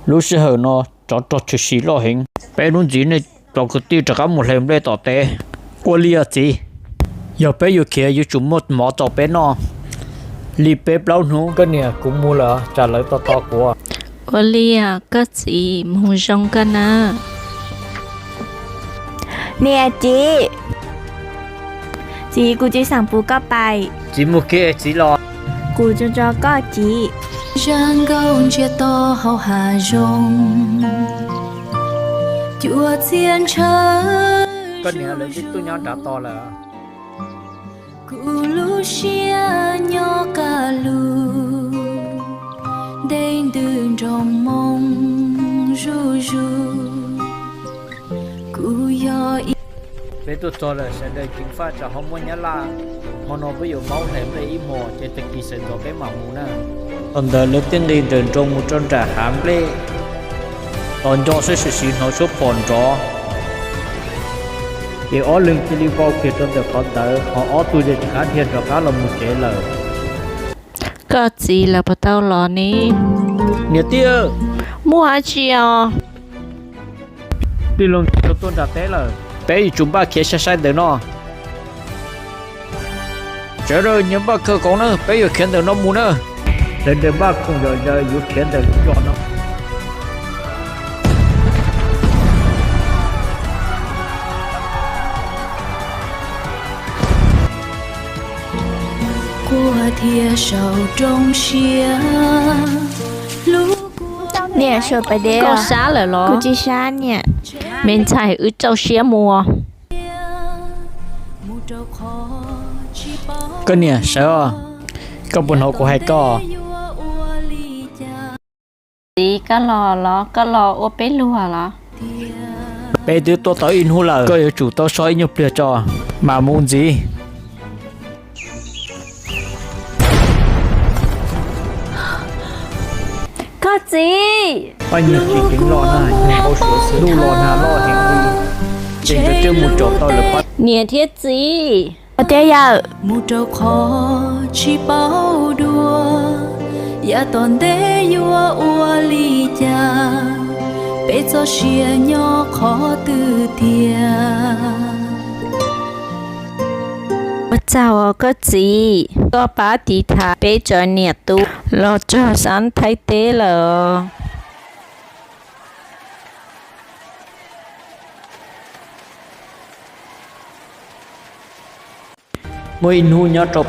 Lub sij hawm no tsov rog tshwm sim loj heev, peb hnub ntxiv nej cov kwv tij rov qab mus hle nplej tom teb. Ua li os txiv, yog peb yuav khiav yuav tsum muaj mov rau peb noj li peb plaub hnub. Koj niam, kuv mus lawm, tsam lawv tos tos kuv. Ua li os koj txiv, mus zoo koj na. Niam txiv, txiv, kuv tsis xav pub koj pais. Txiv mus kiag txiv los. Kuv tso tso koj txiv. Zaj nkauj ntsiag to hauv hav zoov, cua txhia ntshaw. Koj niam, lawv twb tuaj nyob nrad tos lawm. Kuv lub siab nyob kaj lug, dej ntws nroo moo zuj zus. Kuv yog ib. Peb tuaj txog lawm, sawv daws ceev faj tsam ho muaj nyab laj. Hmo no peb yuav maub hle nplej ib hmos ces tag kis sawv ntxov peb mam mus na. Thaum ntawd lawv thiaj nqis nrawm nroos mus rau nram hav nplej, tos nco saib sim siv hnov suab phom nrov. Ces ob leeg cia li vau kiag rau ntawm qhov ntawd, ho ob tug ces rov qab dhia rov qab los mus tsev lawm. Koj txiv, lawv puas tau los ne? Niam tij, muaj dab tsi os? Tij laug Ntxhais tuaj nram teb lawm, peb yuav tsum npaj khiav sai sai ntawm no. Sawv daws nyias npaj khawv koob na, peb yuav khiav ntawm no mus na. Sawv daws npaj khoom zom zaws yuav khiav ntawm lub zos no. Quaj thiab sau rau siab, lub kua. Niam, sawv pas deb. Koj sab lawm los? Kuv tsis sab niam. Me ntxhais, wb rau siab mus. Koj niam, sawv os. Koj puas hnov kuv hais koj? Txiv, koj los los, koj los ua peb luag los? Peb twb tuaj tau ib hnub lawm, koj yuav tsum tau so ib nyuag pliag tso, mam mus ntxiv. Koj txiv! Paj nyuag tsis ceev los na, nyuag npau suav xwb, ntuj los nag loj heev li, ces nkawd twb mus caum tau lawv pab. Niam thiab txiv! Ua tiag yawm. Mus rau qhov tsis paub dua, yav tom ntej yuav ua li cas, peb txoj sia nyob qhov twg tiag. Ua tsaug os koj txiv, koj pab tiv thaiv peb cov niam tub los txog sab Thaib teb lawm. Muaj ib hnub nyob rau